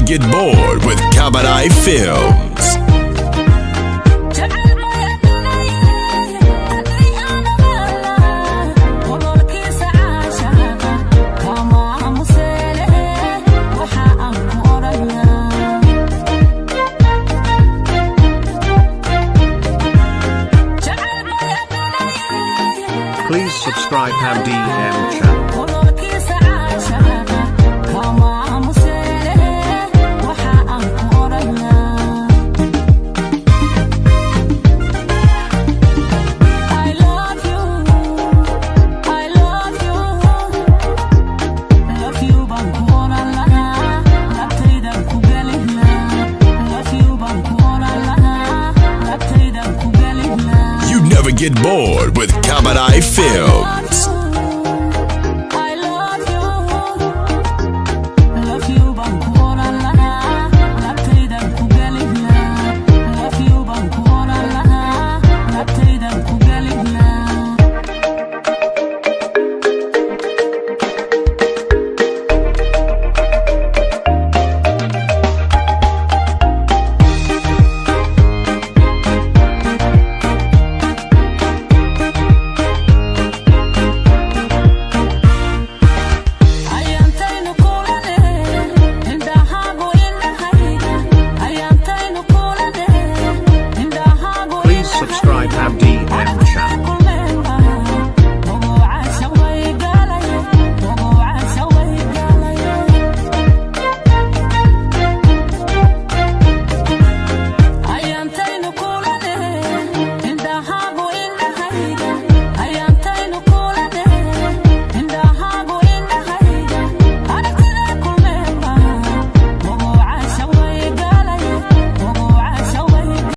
get bored with Kabadai Films. Jacayl bay adunayay haddii aan ogaanaa ololkiisa caashaqa kama aamuseelehe waxa aan ku odhanaa. Jacayl bay adunayay. Please subscribe Ham DM channel. Ololkiisa caashaqa kama aamuseelehe waxa aan ku odhanaa. I love you, I love you, love you baan ku oran lahaa, labtaydan ku gelinaa. Love you baan ku oran lahaa, labtaydan ku gelinaa. You never get bored with Kabadai Films.